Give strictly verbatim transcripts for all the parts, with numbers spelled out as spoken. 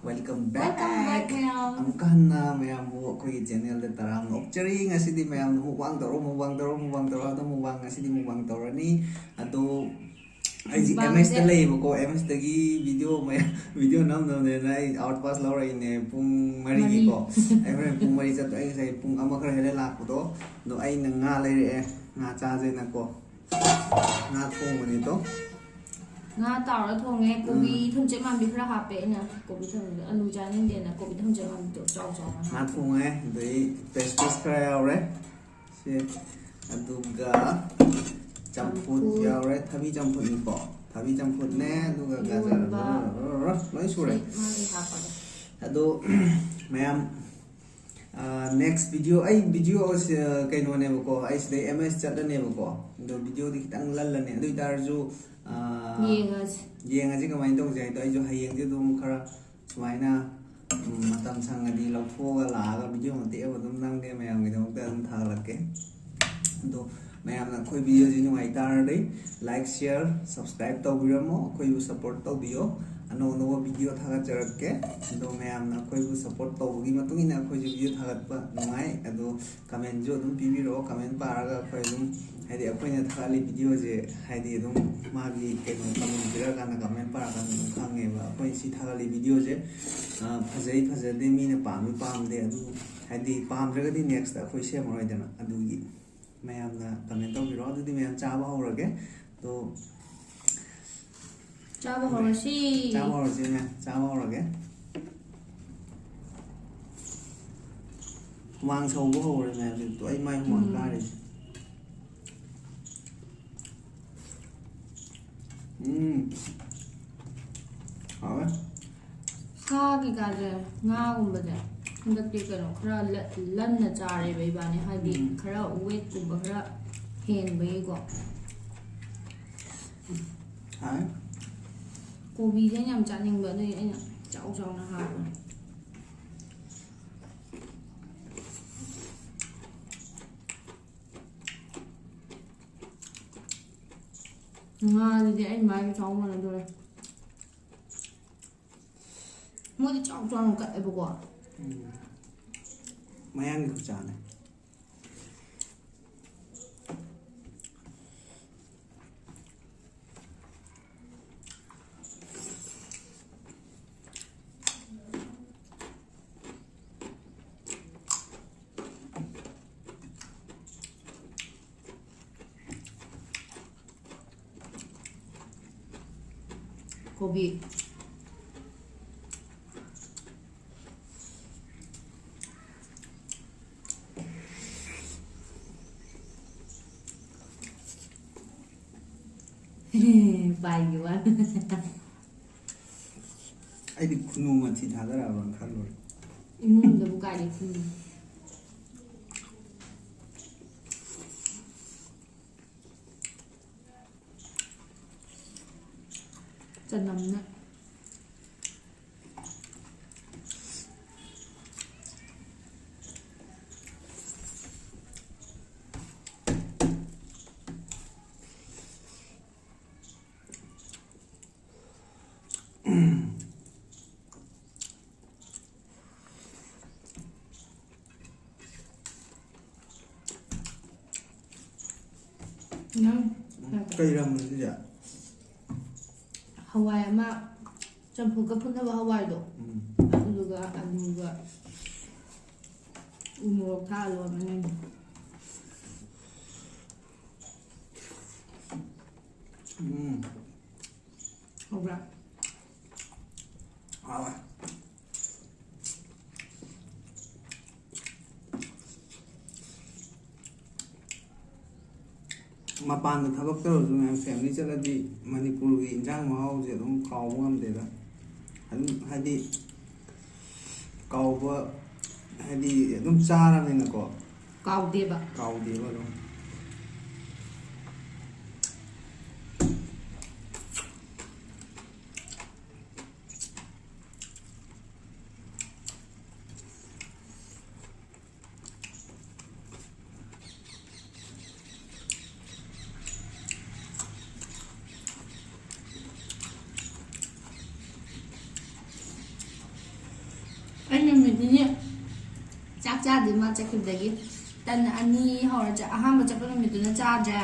Welcome back. Welcome back, ꯃꯌꯥꯝ꯫ ꯑꯃꯨꯛꯀ ꯍꯟꯅ ꯃꯌꯥꯝꯕꯨ ꯑꯩꯈꯣꯏꯒꯤ channelꯗ ꯇꯔꯥꯝꯅ ꯑꯣꯛꯆꯔꯤ꯫ ꯉꯁꯤꯗꯤ ꯃꯌꯥꯝꯅ mukbang ꯇꯧꯔꯣ, mukbang ꯇꯧꯔꯣ, mukbang ꯇꯧꯔꯣ, ꯑꯗꯣ mukbang ꯉꯁꯤꯗꯤ mukbang ꯇꯧꯔꯅꯤ꯫ ꯑꯗꯣ ꯑꯩꯁꯦ mukbangꯁꯦ MSꯇ ꯂꯩꯌꯦꯕꯀꯣ, MSꯇꯒꯤ video ꯃꯌꯥꯝ, video ꯅꯝꯅꯕꯅꯦꯅ ꯑꯩ out pass ꯂꯧꯔꯛꯏꯅꯦ ꯄꯨꯡ ꯃꯔꯤꯒꯤꯀꯣ꯫ ꯃꯔꯤ꯫ ꯑꯩ ꯍꯣꯔꯦꯟ ꯄꯨꯡ ꯃꯔꯤ ꯆꯠꯇꯣꯏ, ꯑꯩ ꯉꯁꯥꯏ ꯄꯨꯡ ꯑꯃ ꯈꯔ ꯍꯦꯜꯂꯦ ꯂꯥꯛꯄꯗꯣ꯫ ꯑꯗꯣ ꯑꯩꯅ ꯉꯥ ꯂꯩꯔꯛꯑꯦ, ꯉꯥ ꯆꯥꯁꯦꯅꯀꯣ꯫ ꯉꯥ ꯊꯣꯡꯕꯅꯤꯗꯣ꯫ ꯉꯥ ꯇꯥꯎꯔ ꯊꯣꯡꯉꯦ꯫ ꯀꯣꯕꯤ ꯎꯝ꯫ ꯊꯝꯆꯦꯠ ꯃꯥꯟꯕꯤ ꯈꯔ ꯍꯥꯞꯄꯦ ꯑꯩꯅ꯫ ꯀꯣꯕꯤ ꯊꯝꯆꯦꯠ, ꯑꯂꯨ ꯆꯥꯅꯤꯡꯗꯦꯅ ꯀꯣꯕꯤ ꯊꯝꯆꯦꯠ ꯃꯥꯟꯕꯤꯗꯣ ꯆꯥꯎ ꯆꯥꯎꯅ ꯉꯥ ꯍꯥꯞꯄꯦ꯫ ꯊꯣꯡꯉꯦ, ꯑꯗꯩ pesto ꯈꯔ ꯌꯥꯎꯔꯦ꯫ ꯁꯤ, ꯑꯗꯨꯒ ꯆꯝꯐꯨꯠ ꯆꯝꯐꯨꯠ꯫ ꯌꯥꯎꯔꯦ, ꯊꯕꯤ ꯆꯝꯐꯨꯠꯅꯤꯀꯣ꯫ ꯊꯕꯤ ꯆꯝꯐꯨꯠꯅꯦ, ꯑꯗꯨꯒ ꯒꯖꯔ, ꯏꯔꯣꯟꯕ꯫ ꯂꯣꯏ ꯁꯨꯔꯦ꯫ ꯁꯤ ꯃꯥꯒꯤ ꯍꯥꯞꯄꯒꯦ꯫ ꯑꯗꯣ, ꯃꯌꯥꯝ, ꯑꯥ, next video, ꯑꯩ video ꯁꯦ, ꯀꯩꯅꯣꯅꯦꯕꯀꯣ, ꯑꯩ ꯁꯤꯗꯩ MS ꯆꯠꯂꯅꯦꯕꯀꯣ, ꯑꯗꯣ videoꯗꯤ ꯈꯤꯇꯪ ꯂꯜꯂꯅꯤ꯫ ꯑꯗꯨ ꯑꯣꯏꯇꯥꯔꯁꯨ, ꯑꯥ, ꯌꯦꯡꯉꯁꯤ꯫ ꯌꯦꯡꯉꯁꯤ ꯀꯃꯥꯏꯅ ꯇꯧꯁꯦ ꯍꯥꯏꯗꯣ꯫ ꯑꯩꯁꯨ ꯍꯌꯦꯡꯗꯤ ꯑꯗꯨꯝ ꯈꯔ ꯁꯨꯃꯥꯏꯅ, ꯎꯝ, ꯃꯇꯝ ꯁꯪꯉꯗꯤ ꯂꯧꯊꯣꯛꯑꯒ ꯂꯥꯛꯑꯒ video ꯃꯇꯦꯛ ꯑꯃ ꯑꯗꯨꯝ ꯅꯝꯒꯦ, ꯃꯌꯥꯝꯒꯤꯗꯃꯛꯇ ꯑꯗꯨꯝ ꯊꯥꯒꯠꯂꯛꯀꯦ꯫ ꯑꯗꯣ ꯃꯌꯥꯝꯅ ꯑꯩꯈꯣꯏ videoꯁꯤ ꯅꯨꯡꯉꯥꯏ ꯇꯥꯔꯗꯤ like, share, subscribe ꯇꯧꯕꯤꯔꯝꯃꯣ, ꯑꯩꯈꯣꯏꯕꯨ support ꯇꯧꯕꯤꯌꯣ꯫ ꯑꯅꯧ ꯑꯅꯧꯕ video ꯊꯥꯒꯠꯆꯔꯛꯀꯦ꯫ ꯑꯗꯣ ꯃꯌꯥꯝꯅ ꯑꯩꯈꯣꯏꯕꯨ support ꯇꯧꯕꯒꯤ ꯃꯇꯨꯡ ꯏꯟꯅ ꯑꯩꯈꯣꯏꯁꯨ video ꯊꯥꯒꯠꯄ ꯅꯨꯡꯉꯥꯏ꯫ ꯑꯗꯣ commentꯁꯨ ꯑꯗꯨꯝ ꯄꯤꯕꯤꯔꯛꯑꯣ꯫ Comment ꯄꯥꯔꯒ ꯑꯩꯈꯣꯏ ꯑꯗꯨꯝ, ꯍꯥꯏꯗꯤ, ꯑꯩꯈꯣꯏꯅ ꯊꯥꯒꯠꯂꯤ videoꯁꯦ, ꯍꯥꯏꯗꯤ, ꯑꯗꯨꯝ ꯃꯥꯒꯤ ꯀꯩꯅꯣ comment ꯄꯤꯔꯛꯑꯀꯥꯟꯗ, comment ꯄꯥꯔꯀꯥꯟꯗ ꯑꯗꯨꯝ ꯈꯪꯉꯦꯕ ꯑꯩꯈꯣꯏ ꯁꯤ ꯊꯥꯒꯠꯂꯤ videoꯁꯦ, ꯑ, ꯐꯖꯩ ꯐꯖꯗꯦ, ꯃꯤꯅ ꯄꯥꯝꯃꯤ ꯄꯥꯝꯗꯦ, ꯑꯗꯨ, ꯍꯥꯏꯗꯤ, ꯄꯥꯝꯗ꯭ꯔꯒꯗꯤ nextꯇ ꯑꯩꯈꯣꯏ ꯁꯦꯝꯃꯔꯣꯏꯗꯅ꯫ ꯑꯗꯨꯒꯤ ꯃꯌꯥꯝꯅ comment ꯇꯧꯕꯤꯔꯣ꯫ ꯑꯗꯨꯗꯤ ꯃꯌꯥꯝ ꯆꯥꯕ ꯍꯧꯔꯒꯦ꯫ ꯑꯗꯣ ꯆꯥꯕ ꯍꯧꯔꯁꯤ꯫ ꯆꯥꯕ ꯍꯧꯔꯁꯤ ꯃꯌꯥꯝ, ꯆꯥꯕ ꯍꯧꯔꯒꯦ꯫ ꯍꯨꯃꯥꯡ ꯁꯧꯕ ꯍꯧꯔꯦ ꯃꯌꯥꯝ, ꯍꯧꯖꯤꯛꯇꯣ ꯑꯩ ꯃꯥꯏ ꯍꯨꯃꯥꯡ ꯎꯝ꯫ ꯀꯥꯔꯤꯁꯦ꯫ ꯎꯝ꯫ ꯍꯥꯎꯋꯦ꯫ ꯁꯥ ꯀꯩꯀꯥꯁꯦ, ꯉꯥꯒꯨꯝꯕꯁꯦ ꯍꯟꯗꯛꯇꯤ ꯀꯩꯅꯣ ꯈꯔ ꯂ-, ꯂꯟꯅ ꯆꯥꯔꯦꯕ ꯏꯕꯥꯅꯤ, ꯍꯥꯏꯗꯤ ꯎꯝ꯫ ꯈꯔ weightꯀꯨꯝꯕ ꯈꯔ ꯍꯦꯟꯕꯒꯤꯀꯣ꯫ ꯍꯥꯎꯋꯦ꯫ ꯀꯣꯕꯤꯁꯦ ꯑꯩꯅ ꯌꯥꯝ ꯆꯥꯅꯤꯡꯕ, ꯑꯗꯨꯒꯤ ꯑꯩꯅ ꯆꯥꯎ ꯆꯥꯎꯅ ꯍꯥꯞꯄꯅꯦ꯫ ꯉꯥꯗꯨꯗꯤ ꯑꯩ ꯃꯥꯏꯒ ꯆꯥꯎ ꯃꯥꯟꯅꯗꯣꯔꯦ꯫ ꯃꯣꯏꯗꯤ ꯆꯥꯎ ꯆꯥꯎꯅ ꯀꯛꯑꯦꯕꯀꯣ꯫ ꯎꯝ꯫ ꯃꯌꯥꯡꯒꯤ ꯈꯨꯆꯥꯅꯦ꯫ ꯀꯣꯕꯤ꯫ ꯄꯥꯏꯒꯤ ꯋꯥ꯫ ꯑꯩꯗꯤ ꯈꯨꯅꯨ ꯃꯊꯤ ꯊꯥꯗꯔꯛꯑꯕ꯭ꯔꯥ ꯈꯜꯂꯨꯔꯦ꯫ ꯏꯃꯨꯡꯗꯕꯨ ꯀꯥꯏꯗꯩ ꯈꯨꯅꯨ? ꯆꯅꯝꯅ꯫ ꯅꯪ ꯀꯩ ꯂꯝꯅꯣ ꯁꯤꯁꯦ? ꯍꯋꯥꯏ ꯑꯃ ꯆꯝꯐꯨꯠꯀ ꯐꯨꯠꯅꯕ ꯍꯋꯥꯏꯗꯣ, ꯎꯝ꯫ ꯑꯗꯨꯗꯨꯒ ꯑꯂꯨꯒ ꯎ ꯃꯣꯔꯣꯛ ꯊꯥꯛꯑ ꯂꯣꯟꯕꯅꯦ꯫ ꯎꯝ꯫ ꯍꯧꯕ꯭ꯔꯥ? ꯍꯥꯎꯋꯦ꯫ ꯃꯄꯥꯟꯗ ꯊꯕꯛ ꯇꯧꯔꯁꯨ ꯃꯌꯥꯝ ꯐꯦꯃꯤꯂꯤ ꯆꯠꯂꯗꯤ ꯃꯅꯤꯄꯨꯔꯒꯤ ꯏꯟꯖꯥꯡ ꯃꯍꯥꯎꯁꯦ ꯑꯗꯨꯝ ꯀꯥꯎꯕ ꯉꯝꯗꯦꯗ꯫ ꯑꯗꯨꯝ ꯍꯥꯏꯗꯤ ꯀꯥꯎꯕ ꯍꯥꯏꯗꯤ ꯑꯗꯨꯝ ꯆꯥꯔꯕꯅꯤꯅꯀꯣ꯫ ꯀꯥꯎꯗꯦꯕ꯫ ꯀꯥꯎꯗꯦꯕ ꯑꯗꯨꯝ꯫ ꯅꯤꯅꯦ ꯆꯥꯛ ꯆꯥꯗꯦ ꯃꯥ ꯆꯠꯈꯤꯕꯗꯒꯤ꯫ ꯇꯟ ꯑꯅꯤ ꯍꯧꯔ ꯆꯥ-, ꯑꯍꯥꯟꯕ ꯆꯠꯄ ꯅꯨꯃꯤꯠꯇꯨꯅ ꯆꯥꯗ꯭ꯔꯦ꯫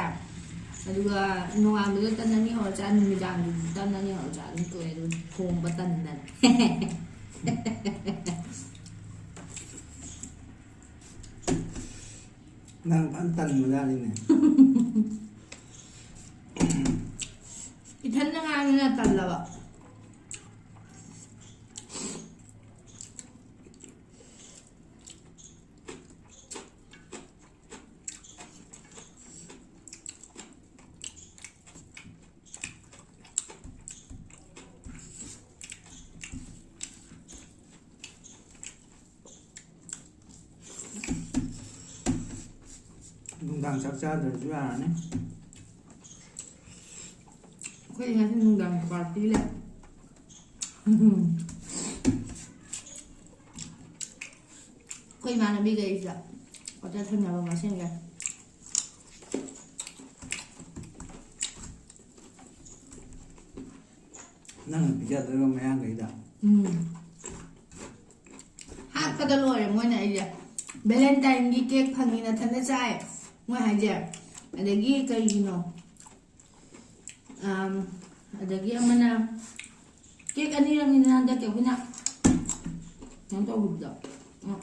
ꯑꯗꯨꯒ ꯅꯣꯡꯉꯥꯟꯕꯗ ꯇꯟ ꯑꯅꯤ ꯍꯧꯔ ꯆꯥ, ꯅꯨꯃꯤꯗꯥꯡꯗꯨꯗꯤ ꯇꯟ ꯑꯅꯤ ꯍꯧꯔ ꯆꯥ ꯑꯗꯨꯝ ꯇꯣꯛꯑꯦ꯫ ꯑꯗꯨꯝ ꯊꯣꯡꯕ ꯇꯟꯗꯅ꯫ ꯅꯪ ꯐꯖꯅ ꯇꯟꯕꯖꯥꯠꯅꯤꯅꯦ꯫ ꯏꯊꯟꯗ ꯉꯥꯏꯕꯅꯤꯅ ꯇꯜꯂꯕ꯫ ꯅꯨꯡꯗꯥꯡ ꯆꯥꯛ ꯆꯥꯗ꯭ꯔꯁꯨ ꯌꯥꯔꯅꯤ꯫ ꯑꯩꯈꯣꯏꯗꯤ ꯉꯁꯤ ꯅꯨꯡꯗꯥꯡ ꯄꯥꯔꯇꯤ ꯂꯩ꯫ ꯑꯩꯈꯣꯏ ꯏꯃꯥꯟꯅꯕꯤꯈꯩꯁꯤꯗ, ꯍꯣꯇꯦꯜ ꯊꯪꯅꯕ ꯃꯁꯦꯟꯒ꯫ ꯅꯪꯅ ꯄꯤꯖꯗꯣꯏꯔꯣ ꯃꯌꯥꯡꯈꯩꯗ? ꯎꯝ꯫ ꯍꯥꯠꯄꯗ ꯂꯣꯏꯔꯦ ꯃꯣꯏꯅ ꯑꯩꯁꯦ꯫ ꯚꯦꯂꯦꯟꯇꯥꯏꯟꯒꯤ ꯀꯦꯛ ꯐꯪꯉꯤ, ꯅꯊꯟꯗ ꯆꯥꯏ, ꯃꯣꯏ ꯍꯥꯏꯁꯦ꯫ ꯑꯗꯒꯤ ꯀꯩꯒꯤꯅꯣ, ꯑꯝ, ꯑꯗꯒꯤ ꯑꯃꯅ ꯀꯦꯛ ꯑꯅꯤꯔꯛꯅꯤꯅ ꯍꯟꯗꯛꯀꯤ ꯑꯩꯈꯣꯏꯅ ꯀꯩꯅꯣ ꯇꯧꯈꯤꯕꯗꯣ꯫ ꯎꯝ꯫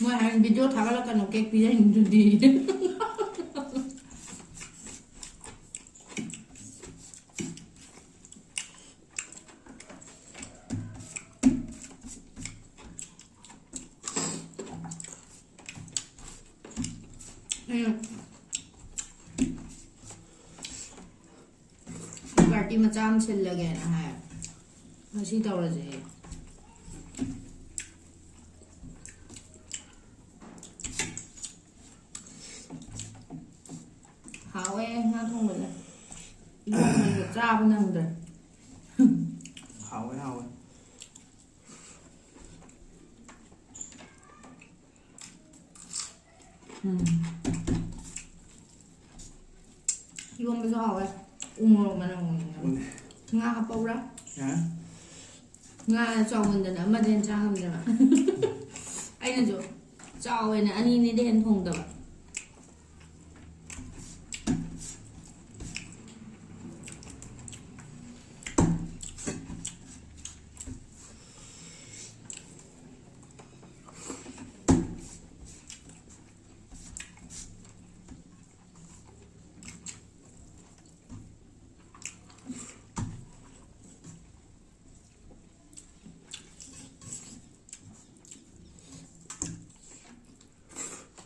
ꯃꯣꯏ ꯍꯥꯏ ꯚꯤꯗꯤꯑꯣ ꯊꯥꯒꯠꯂꯛꯀꯅꯨ, ꯀꯦꯛ ꯄꯤꯖꯅꯤꯡꯗ꯭ꯔꯗꯤ꯫ ꯎꯝ꯫ ꯄꯥꯔꯇꯤ ꯃꯆꯥ ꯑꯃ ꯁꯤꯜꯂꯒꯦꯅ ꯍꯥꯏ꯫ ꯉꯁꯤ ꯇꯧꯔꯁꯦ꯫ ꯍꯥꯎꯋꯦ ꯉꯥ ꯊꯣꯡꯕꯁꯦ꯫ ꯏꯔꯣꯟꯕꯁꯦ ꯆꯥꯕ ꯅꯪꯗ꯭ꯔꯦ꯫ ꯍꯥꯎꯋꯦ, ꯍꯥꯎꯋꯦ꯫ ꯎꯝ꯫ ꯏꯔꯣꯟꯕꯁꯨ ꯍꯥꯎꯋꯦ꯫ ꯎ ꯃꯣꯔꯣꯛ ꯃꯅꯝ ꯑꯣꯏꯅ꯫ ꯎꯅꯦ꯫ ꯉꯥ ꯍꯥꯞꯄꯧꯔꯥ? ꯌꯥꯔꯦ꯫ ꯉꯥ ꯆꯥꯎꯃꯟꯗꯅ ꯑꯃꯗ ꯍꯦꯟꯅ ꯆꯥ ꯉꯝꯗ꯭ꯔꯕ꯫ ꯑꯩꯅꯁꯨ ꯆꯥꯎꯋꯦꯅ ꯑꯅꯤꯅꯤꯗ ꯍꯦꯟꯅ ꯊꯣꯡꯗꯕ꯫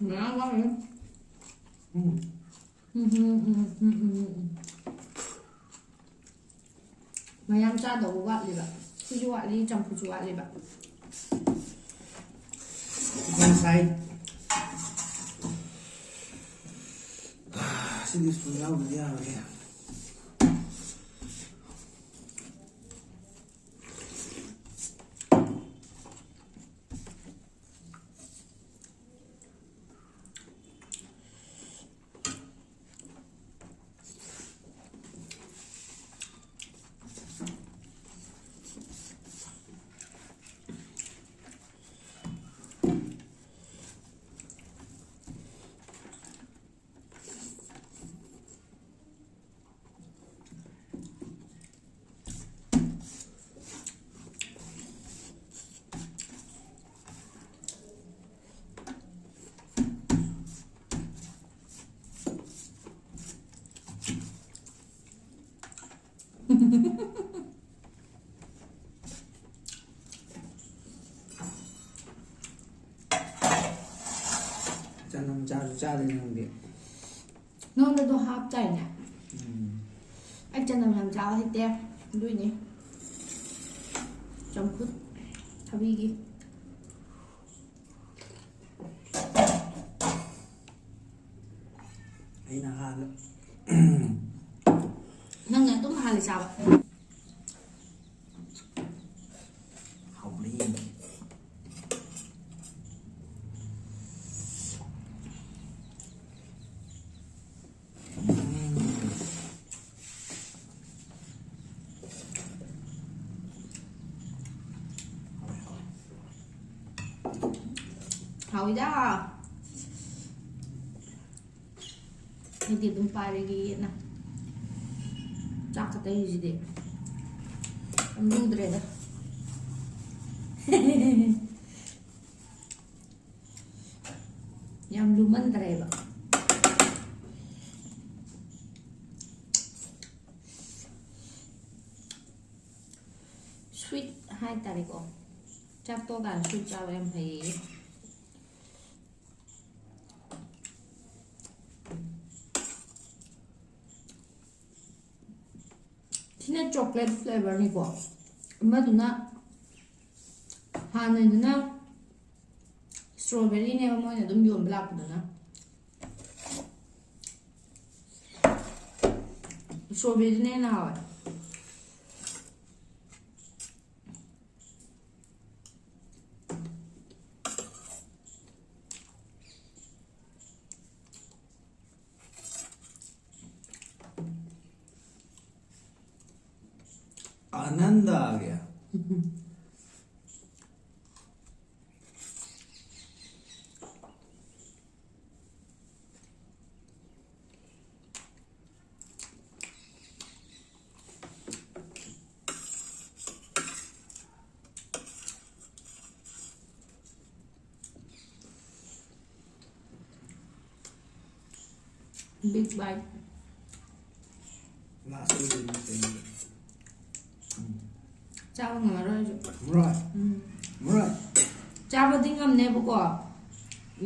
ꯃꯌꯥꯝ ꯌꯥꯎꯔꯤ꯫ ꯎꯝ꯫ ꯎꯝ, ꯎꯝ, ꯎꯝ, ꯎꯝ, ꯎꯝ, ꯎꯝ꯫ ꯃꯌꯥꯝ ꯆꯥꯗꯧꯕ ꯋꯥꯠꯂꯤꯕ꯫ ꯁꯤꯁꯨ ꯋꯥꯠꯂꯤ, ꯆꯝꯐꯨꯠꯁꯨ ꯋꯥꯠꯂꯤꯕ꯫ ꯉꯁꯥꯏ ꯁꯤꯗꯤ ꯁ꯭ꯄꯨꯟ ꯌꯥꯎꯗ꯭ꯔꯗꯤ ꯌꯥꯔꯣꯏꯍꯦ꯫ ꯆꯅꯝ ꯆꯥꯁꯨ ꯆꯥꯗꯦ ꯅꯪꯗꯤ꯫ ꯅꯉꯣꯟꯗꯗꯣ ꯍꯥꯞꯇꯥꯏꯅꯦ? ꯎꯝ꯫ ꯑꯩ ꯆꯅꯝ ꯌꯥꯝ ꯆꯥꯕ ꯍꯩꯇꯦ, ꯑꯗꯨꯏꯅꯦ꯫ ꯆꯝꯐꯨꯠ ꯊꯕꯤꯒꯤ꯫ ꯑꯩꯅ ꯍꯥꯟꯅ꯫ ꯅꯪꯅ ꯑꯗꯨꯝ ꯍꯥꯜꯂꯤ ꯆꯥꯕ꯫ ꯍꯥꯎꯕꯅꯤ꯫ ꯍꯥꯎꯏꯗ꯫ ꯑꯩꯗꯤ ꯑꯗꯨꯝ ꯄꯥꯏꯔꯒꯦꯅ꯫ ꯆꯥꯛ ꯈꯛꯇ ꯍꯩꯁꯤꯗꯤ ꯌꯥꯝ ꯂꯨꯗ꯭ꯔꯦꯗ꯫ ꯌꯥꯝ ꯂꯨꯃꯟꯗ꯭ꯔꯦꯕ꯫ Sweet ꯍꯥꯏꯇꯥꯔꯦꯀꯣ꯫ ꯆꯥꯛ ꯇꯣꯛꯑꯀꯥꯟꯗ sweet ꯆꯥꯕ ꯌꯥꯝ ꯐꯩꯌꯦ꯫ ꯁꯤꯅ chocolate flavour ꯅꯤꯀꯣ꯫ ꯑꯃꯗꯨꯅ, ꯍꯥꯟꯅꯗꯨꯅ strawberry ꯅꯦꯕ ꯃꯣꯏꯅ ꯑꯗꯨꯝ ꯌꯣꯟꯕ ꯂꯥꯛꯄꯗꯨꯅ꯫ Strawberry ꯗꯨꯅ ꯍꯦꯟꯅ ꯍꯥꯎꯋꯦ꯫ आनंद आ गया। Big bite. Last ꯑꯣꯏꯗꯣꯏꯅꯤ ꯀꯩꯅꯣ꯫ ꯎꯝ꯫ ꯆꯥꯕ ꯉꯝꯃꯔꯣꯏ ꯑꯩꯁꯨ꯫ ꯉꯝꯃꯔꯣꯏ꯫ ꯎꯝ꯫ ꯉꯝꯃꯔꯣꯏ꯫ ꯆꯥꯕꯗꯤ ꯉꯝꯅꯦꯕꯀꯣ,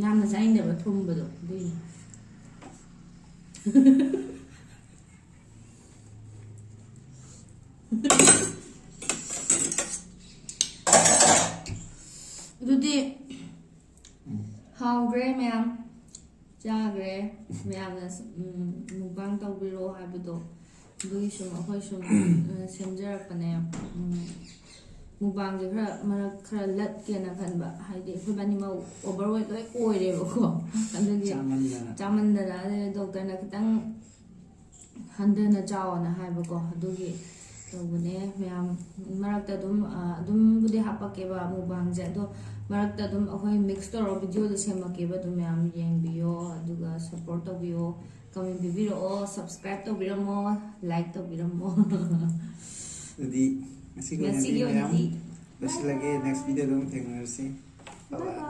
ꯌꯥꯝꯅ ꯆꯥꯅꯤꯡꯗꯦꯕ ꯊꯨꯝꯕꯗꯣ, ꯑꯗꯨꯏꯅꯤ꯫ ꯑꯗꯨꯗꯤ ꯎꯝ꯫ ꯍꯥꯎꯈ꯭ꯔꯦ ꯃꯌꯥꯝ, ꯆꯥꯈ꯭ꯔꯦ꯫ ꯃꯌꯥꯝꯅ ꯁ-, ꯎꯝ, mukbang ꯇꯧꯕꯤꯔꯣ ꯍꯥꯏꯕꯗꯣ, ꯑꯗꯨꯒꯤ ꯁꯨꯝ ꯑꯩꯈꯣꯏ ꯁꯨꯝ, ꯑ, ꯁꯦꯝꯖꯔꯛꯄꯅꯦ꯫ ꯎꯝ, mukbang ꯁꯦ ꯈꯔ ꯃꯔꯛ ꯈꯔ ꯂꯠꯀꯦꯅ ꯈꯟꯕ, ꯍꯥꯏꯗꯤ ꯑꯩꯈꯣꯏ ꯏꯕꯥꯅꯤꯃꯛ overweight ꯂꯣꯏ ꯑꯣꯏꯔꯦꯕꯀꯣ꯫ ꯑꯗꯨꯒꯤ ꯆꯥꯃꯟꯗꯅ꯫ ꯆꯥꯃꯟꯗꯅ, ꯑꯗꯨ doctor ꯅ ꯈꯤꯇꯪ ꯍꯟꯊꯅ ꯆꯥꯎꯑꯣꯅ ꯍꯥꯏꯕꯀꯣ, ꯑꯗꯨꯒꯤ ꯇꯧꯕꯅꯦ ꯃꯌꯥꯝ꯫ ꯃꯔꯛꯇ ꯑꯗꯨꯝ ꯑ, ꯑꯗꯨꯝꯕꯨꯗꯤ ꯍꯥꯄꯛꯀꯦꯕ ꯃꯨꯛꯕꯥꯡꯁꯦ, ꯑꯗꯣ ꯃꯔꯛꯇ ꯑꯗꯨꯝ ꯑꯩꯈꯣꯏ ꯃꯤꯛꯁ ꯇꯧꯔꯒ ꯚꯤꯗꯤꯑꯣꯗꯣ ꯁꯦꯝꯃꯛꯀꯦꯕ꯫ ꯑꯗꯨꯝ ꯃꯌꯥꯝ ꯌꯦꯡꯕꯤꯌꯣ, ꯑꯗꯨꯒ ꯁꯞꯄꯣꯔꯠ ꯇꯧꯕꯤꯌꯣ, ꯀꯃꯦꯟ ꯄꯤꯕꯤꯔꯛꯑꯣ, ꯁꯕꯁꯀ꯭ꯔꯥꯏꯕ ꯇꯧꯕꯤꯔꯝꯃꯣ, ꯂꯥꯏꯛ ꯇꯧꯕꯤꯔꯝꯃꯣ꯫ ꯑꯗꯨꯗꯤ ꯉꯁꯤꯒꯤ ꯉꯁꯤꯒꯤ ꯑꯣꯏꯅꯗꯤ ꯃꯌꯥꯝ ꯑꯣꯏꯅꯗꯤ ꯂꯣꯏꯁꯤꯜꯂꯒꯦ꯫ ꯅꯦꯛꯁ ꯚꯤꯗꯤꯑꯣꯗ ꯑꯃꯨꯛ ꯊꯦꯡꯅꯔꯁꯤ꯫ Bye bye.